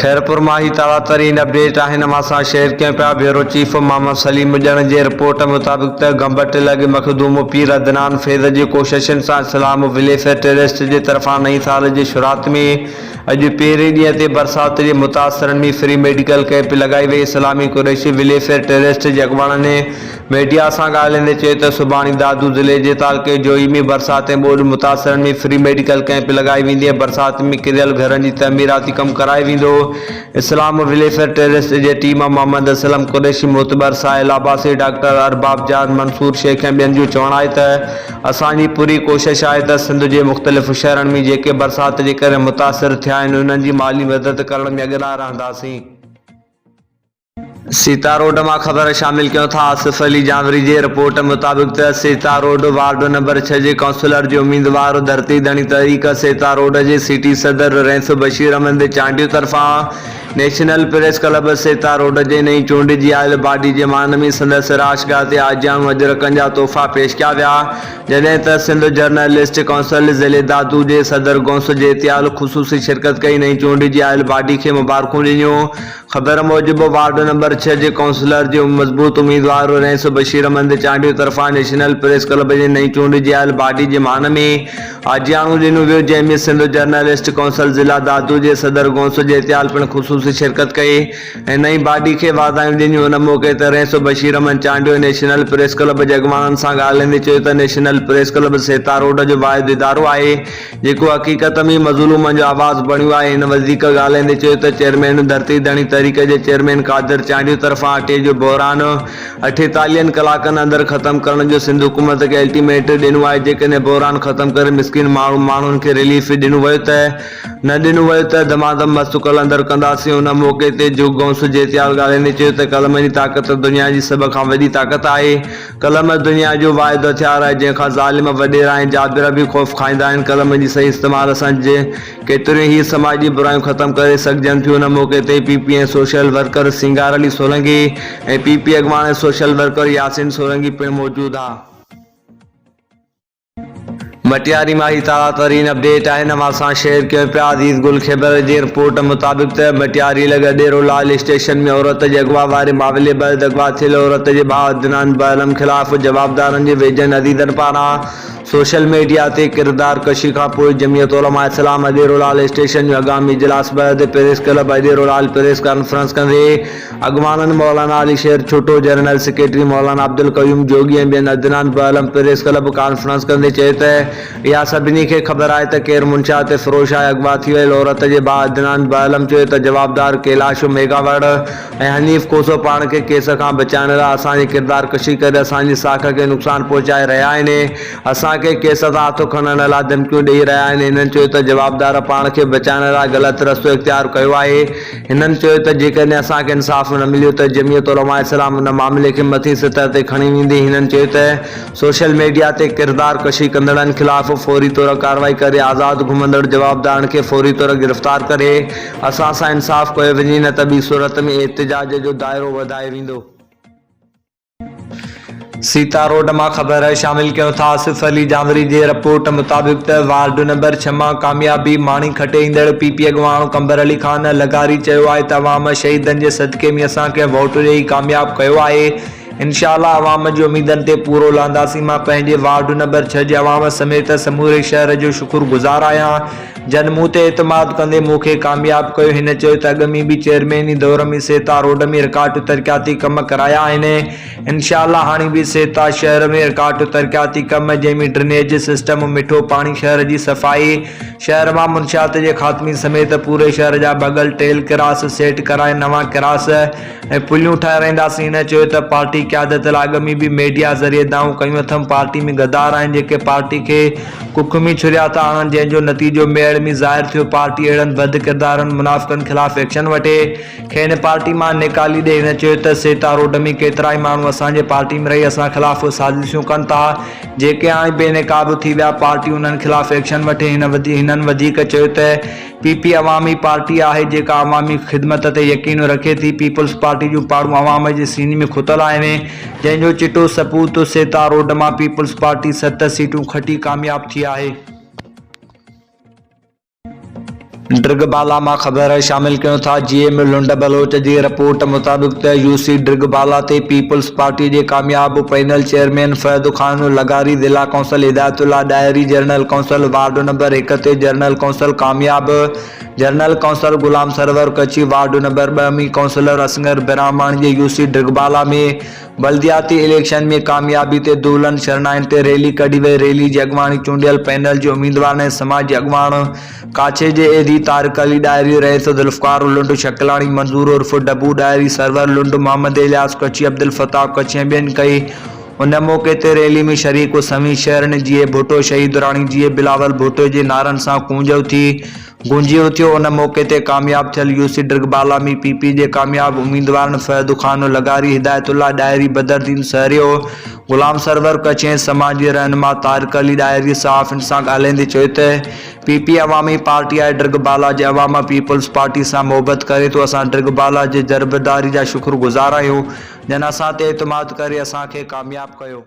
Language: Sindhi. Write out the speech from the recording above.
خيرپور مان هي تازا ترين اپڊيٽ آهن اوهان سان شيئر ڪيون پيا بيورو چيف محمد سليم مڄڻ جي رپورٽ مطابق ته گمبٽ لڳ مخدوم پير عدنان فيض جي ڪوششن سان اسلام وليفيئر ٽرسٽ جي طرفان نئين سال جي شروعات ۾ اڄ پهرين ڏينهن تي برسات جي متاثرن ۾ فري ميڊيڪل ڪئمپ لڳائي وئي اسلامي قريشي وليفيئر ٽرسٽ جي اڳواڻن ميڊيا سان ڳالهائيندي چيو ته سڀاڻي دادو ضلعي جي تعلقي جوهي ۾ برسات ۽ ٻوڏ متاثرن ۾ فري ميڊيڪل ڪئمپ لڳائي ويندي ۽ برسات ۾ ڪريل گهرن جي تعميراتي ڪم ڪرايو ويندو. اسلام وليفيئر ٽرسٽ جي ٽيم محمد اسلم قريشي، معتبر ساحل عباسي، ڊاڪٽر ارباب جان، منصور شيخ ۽ ٻين جو چوڻ آهي ته اسان جي پوري ڪوشش آهي ته سنڌ جي مختلف شهرن ۾ جيڪي برسات جي ڪري متاثر ٿيا آهن انهن جي مالي مدد ڪرڻ ۾ اڳرا رهنداسين. سيتا روڊ مان خبر شامل ڪيون ٿا آصف علي جانوري جي رپورٽ مطابق ته سيتا روڊ وارڊ نمبر ڇهه جي ڪائونسلر جي اميدوار ڌرتي ڌڻي تحريڪ سيتا روڊ جي سٽي صدر رئيس بشير احمد چانڊيو طرفان national press club Sita road جي نئين چونڊجي آيل باڊي جي مان ۾ سندس رهائشگاهه تي آجياڻو اجرڪن جا تحفا پيش ڪيا ويا جڏهن ته سنڌ جرنلسٽ ڪائونسل ضلعي دادو جي صدر غوث جيتيال خصوصي شرڪت ڪئي نئين چونڊجي آيل باڊي کي مبارڪون ڏنيون خبر موجب وارڊ نمبر ڇهه جي ڪائونسلر جي مضبوط اميدوار رئيس بشير احمد چانڊيو طرفان نيشنل پريس ڪلب جي نئين چونڊجي آيل باڊي جي مان ۾ آجياڻو ڏنو ويو جنهن ۾ سنڌ جرنلسٽ ڪائونسل ضلع دادو جي صدر غوث جيتيال پڻ خصوصي شرڪت ڪئي ۽ نئين باڊي کي واڌايون ڏنيون ان موقعي تي Rais Bashir Ahmed Chandio national press club جي اڳواڻن سان ڳالهائيندي چيو ته national press club Sita road جو واحد ادارو آهي جيڪو حقيقت ۾ مظلومن جو آواز بڻيو آهي، هن وڌيڪ ڳالهائيندي چيو ته چيئرمين ڌرتي ڌڻي تحريڪ جي چيئرمين قادر چانڊيو طرفان اٽي جو بحران اٺيتاليهن ڪلاڪن اندر ختم ڪرڻ جو سنڌ حڪومت کي الٽيميٽ ڏنو آهي جيڪڏهن بحران ختم ڪري مسڪين ماڻهن کي رليف ڏنو ويو ته نه ڏنو ويو ته دمادم مست قلندر ڪنداسين ان موقعي تي جوڳ غوث جيتيال ڳالهائيندي چيو ته قلم جي طاقت دنيا جي سڀ کان وڏي طاقت آهي قلم دنيا جو واحد هٿيار آهي، جنهن کان ظالم، وڏيرا ۽ جابر به خوف کائيندا آهن. قلم جي صحيح استعمال سان ڪيتريون ئي سماجي برايون ختم ڪري سگهجن ٿيون. ان موقعي تي P P ۽ social worker Singar Ali Solangi ۽ P P اڳواڻ ۽ سوشل ورڪر ياسين سولنگي پڻ موجود ها. مٽياري مان هي تازا ترين اپڊيٽ آهن اوهان سان شيئر ڪيون پيا عزيز گل خيبر جي رپورٽ مطابق ته مٽياري لڳ اڏيرو لال اسٽيشن ۾ عورت جي اغوا واري معاملي بعد اغوا ٿيل عورت جي ڀاء عدنان بهلم خلاف جوابدارن جي ويجهن عزيزن پاران سوشل ميڊيا تي ڪردار ڪشي کانپوء جمعيت علماء اسلام اڏيرو لال اسٽيشن جو هنگامي اجلاس بعد press club Adero Lal press conference ڪندي اڳواڻن مولانا علي شير ڇوٽو، جنرل سيڪريٽري مولانا عبدالقيوم جوڳي ۽ ٻين Adnan Bhalam press club conference ڪندي چيو ته اها سڀني کي خبر آهي ته ڪير منشيات فروش آهي، اغوا ٿي ويل عورت جي ڀاء عدنان بهلم چيو ته جوابدار ڪيلاش ميگهاوڙ ۽ حنيف کوسو پاڻ کي ڪيس کان بچائڻ لاء اسان جي ڪردار ڪشي ڪري اسان جي ساک کي نقصان پهچائي رهيا آهن، اسان کي ڪيس تان هٿ کڻڻ لاء ڌمڪيون ڏئي رهيا آهن، هنن چيو ته جوابدار پاڻ کي بچائڻ لاء غلط رستو اختيار ڪيو آهي. هنن چيو ته جيڪڏهن اسان کي انصاف نه مليو ته جمعيت علماء اسلام ان معاملي کي مٿين سطح تي کڻي ويندي، هنن چيو ته سوشل ميڊيا تي ڪردار ڪشي ڪندڙن خلاف فوري طور ڪارروائي ڪري آزاد گهمندڙ جوابدارن کي فوري طور گرفتار ڪري اسان سان انصاف ڪيو وڃي نه ته ٻي صورت ۾ احتجاج جو دائرو وڌايو ويندو. سيتا روڊ مان خبر شامل ڪيون ٿا آصف علي جانوري جي رپورٽ مطابق ته وارڊ نمبر ڇهه مان ڪاميابي ماڻي کٽي ايندڙ پي پي اڳواڻ قمبر علي خان لغاري چيو آهي ته عوام شهيدن جي صدقي ۾ اسان کي ووٽ ڏئي ڪامياب ڪيو آهي انشاء الله عوام جي اميدن تي پورو لهنداسين مان پنهنجي وارڊ نمبر ڇهه جي عوام سميت سموري شهر جو شڪر گذار آهيان جن مون تي اعتماد ڪندي مون کي ڪامياب ڪيو. هن چيو ته اڳ ۾ به چيئرميني دور ۾ سيتا روڊ ۾ رڪارڊ ترقياتي ڪم ڪرايا آهن، انشاء الله هاڻي به سيتا شهر ۾ رڪارڊ ترقياتي ڪم جنهن ۾ ڊرينيج سسٽم، مٺو پاڻي، شهر جي صفائي، شهر مان منشيات جي خاتمي سميت پوري شهر جا ڀڳل ٽيل ڪراس سيٽ ڪرائي نوان ڪراس ۽ پليون ٺهرائينداسين. هن چيو ته پارٽي قيادت لاء اڳ ۾ به ميڊيا ذريعي دانهون ڪيون اٿم، پارٽي ۾ غدار آهن جيڪي پارٽي کي ڪک ۾ ڇريا ٿا آڻن جنهن جو نتيجو ميڙ ۾ ظاهر ٿيو پارٽي اهڙن بد ڪردارن منافقن خلاف ايڪشن وٺي کين پارٽي مان نيڪالي ڏئي هن چيو ته سيتا روڊ ۾ ڪيترائي ماڻهو اسان جي پارٽي ۾ رهي اسان خلاف سازشون ڪن ٿا جيڪي هاڻي بي نقاب ٿي ويا پارٽي انهن خلاف ايڪشن وٺي هنن وڌيڪ چيو ته پي پي عوامي پارٽي آهي جيڪا عوامي خدمت تي يقين رکي ٿي، پيپلز پارٽي جون پاڙون عوام جي سيني ۾ کتل آهن، جنهن جو چٽو ثبوت سيتا روڊ مان پيپلز پارٽي ست سيٽون کٽي ڪامياب ٿي آهي. ڊرگ بالا مان خبر شامل ڪيون ٿا جي ايم لنڊ بلوچ جي رپورٽ مطابق ته يو سي ڊرگ بالا تي پيپلز پارٽي جي ڪامياب پينل چيئرمين فهد خان لغاري ضلع council Hidayat Ullah Dahri general council ward number هڪ تي جنرل ڪونسل ڪامياب general council Ghulam Sarwar Kachhi ward number 2 ۾ councillor Asghar Brahmani جي يو سي ڊرگ بالا ۾ بلدياتي اليڪشن ۾ ڪاميابي تي دولهن شرنائين تي ريلي ڪڍي وئي، ريلي جي اڳواڻي چونڊيل پينل جي اميدوارن ۽ سماجي اڳواڻ ڪاڇي جي ايڌي طارق علي ڏاهري، رئيس ذوالفقار لنڊ شڪلاڻي، منظور عرف ڊبو ڏاهري، سرور لنڊ، محمد الياس ڪڇي، عبدالفتاح ڪڇي ۽ ٻين ڪئي. ان موقعي تي ريلي ۾ شريڪ سوين شهرين جيئي ڀٽو شهيد راڻي جيئي بلاول ڀٽو جي نعرن سان ڪونج اٿي گونجي اٿيو، ان موقعي تي ڪامياب ٿيل يو سي ڊرگ بالا ۾ پي پي جي ڪامياب اميدوارن فهد خان لغاري، هدايت الله ڏاهري، بدرالدين سهريو، غلام سرور ڪڇي ۽ سماجي رهنما طارق علي ڏاهري صحافين سان ڳالهائيندي چيو ته پي پي عوامي پارٽي آهي، ڊرگ بالا جي عوام پيپلز پارٽي سان محبت ڪري ٿو، اسان ڊرگ بالا جي جربداري جا شڪر گذار آهيون، جن اسان تي اعتماد ڪري اسان کي ڪامياب ڪيو.